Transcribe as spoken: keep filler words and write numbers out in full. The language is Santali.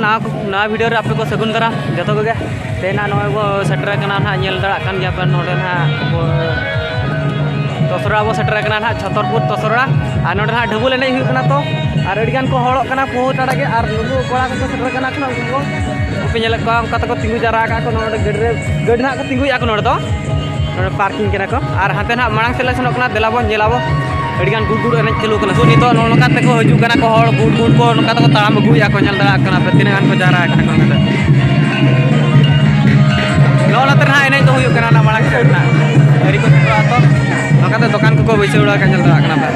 ᱱᱟᱣᱟ ᱠᱚ, ᱱᱟᱣᱟ ᱵᱷᱤᱰᱤᱭᱳ ᱨᱮ ᱟᱯᱮ ᱠᱚ ᱥᱟᱹᱜᱩᱱ ᱫᱟᱨᱟᱢ ᱡᱚᱛᱚ ᱠᱚᱜᱮ᱾ ᱛᱮᱦᱮᱧ ᱱᱟᱜ ᱱᱚᱜᱼᱚᱭ ᱵᱚ ᱥᱮᱴᱮᱨ ᱟᱠᱟᱱᱟ ᱱᱟᱦᱟᱜ, ᱧᱮᱞ ᱫᱟᱲᱮᱭᱟᱜ ᱠᱟᱱ ᱜᱮᱭᱟ ᱯᱮ ᱱᱚᱰᱮ ᱱᱟᱦᱟᱜ ᱵᱚ ᱛᱚᱥᱨᱟ ᱵᱚ ᱥᱮᱴᱮᱨ ᱟᱠᱟᱱᱟ ᱱᱟᱦᱟᱜ, ᱪᱷᱚᱛᱚᱨᱯᱩᱨ ᱛᱚᱥᱨᱟ᱾ ᱟᱨ ᱱᱚᱰᱮ ᱱᱟᱦᱟᱜ ᱰᱷᱟᱹᱵᱩᱞ ᱮᱱᱮᱡ ᱦᱩᱭᱩᱜ ᱠᱟᱱᱟ ᱛᱚ, ᱟᱨ ᱟᱹᱰᱤ ᱜᱟᱱ ᱠᱚ ᱦᱚᱲᱚᱜ ᱠᱟᱱᱟ ᱯᱩᱦᱩ ᱴᱟᱲᱟ ᱜᱮ, ᱟᱨ ᱱᱩᱠᱩ ᱠᱚᱲᱟ ᱠᱚᱠᱚ ᱥᱮᱴᱮᱨ ᱠᱟᱱᱟ ᱠᱚ, ᱩᱱᱠᱩ ᱠᱚ ᱵᱟᱯᱮ ᱧᱮᱞᱮᱫ ᱠᱚᱣᱟ, ᱚᱱᱠᱟ ᱛᱮᱠᱚ ᱛᱤᱸᱜᱩ ᱡᱟᱣᱨᱟ ᱟᱠᱟᱫ ᱠᱚ ᱱᱚᱰᱮ ᱜᱟᱹᱰᱤ ᱨᱮ, ᱜᱟᱹᱰᱤ ᱱᱟᱦᱟᱜ ᱠᱚ ᱛᱤᱸᱜᱩᱭᱮᱫᱼᱟ ᱠᱚ ᱱᱚᱰᱮ ᱫᱚ᱾ ᱱᱚᱰᱮ ᱯᱟᱨᱠᱤᱝ ᱠᱟᱱᱟ ᱠᱚ᱾ ᱟᱨ ᱦᱟᱱᱛᱮ ᱱᱟᱦᱟᱜ ᱢᱟᱲᱟᱝ ᱥᱮᱫ ᱞᱮ ᱥᱮᱱᱚᱜ ᱠᱟᱱᱟ, ᱫᱮᱞᱟ ᱵᱚᱱ ᱧᱮᱞ ᱟᱵᱚ᱾ ᱟᱹᱰᱤ ᱜᱟᱱ ᱜᱩᱰ ᱜᱩᱰ ᱮᱱᱮᱡ ᱪᱟᱹᱞᱩ ᱠᱟᱱᱟ᱾ ᱥᱩ ᱱᱤᱛᱚᱜ ᱱᱚᱜᱼᱚ ᱱᱚᱝᱠᱟ ᱛᱮᱠᱚ ᱦᱤᱡᱩᱜ ᱠᱟᱱᱟ ᱠᱚ ᱦᱚᱲ, ᱜᱩᱰ ᱜᱩᱰ ᱠᱚ ᱱᱚᱝᱠᱟ ᱛᱮᱠᱚ ᱛᱟᱲᱟᱢ ᱟᱹᱜᱩᱭᱮᱫᱼᱟ ᱠᱚ, ᱧᱮᱞ ᱫᱟᱲᱮᱭᱟᱜ ᱠᱟᱱᱟ ᱯᱮ ᱛᱤᱱᱟᱹᱜ ᱜᱟᱱ ᱠᱚ ᱡᱟᱣᱨᱟ ᱟᱠᱟᱱᱟ ᱠᱚ ᱱᱚᱰᱮ᱾ ᱱᱚᱜᱼᱚ ᱱᱚᱛᱮ ᱱᱟᱦᱟᱜ ᱮᱱᱮᱡ ᱫᱚ ᱦᱩᱭᱩᱜ ᱠᱟᱱᱟ, ᱚᱱᱟ ᱢᱟᱲᱟᱝ ᱥᱮᱫ ᱨᱮᱱᱟᱜ ᱟᱹᱨᱤ ᱠᱚ ᱥᱮᱴᱮᱨᱚᱜᱼᱟ ᱛᱚ, ᱱᱚᱝᱠᱟ ᱛᱮ ᱫᱚᱠᱟᱱ ᱠᱚᱠᱚ ᱵᱟᱹᱭᱥᱟᱹᱣ ᱵᱟᱲᱟ ᱟᱠᱟᱫ, ᱧᱮᱞ ᱫᱟᱲᱮᱭᱟᱜ ᱠᱟᱱᱟ ᱯᱮ᱾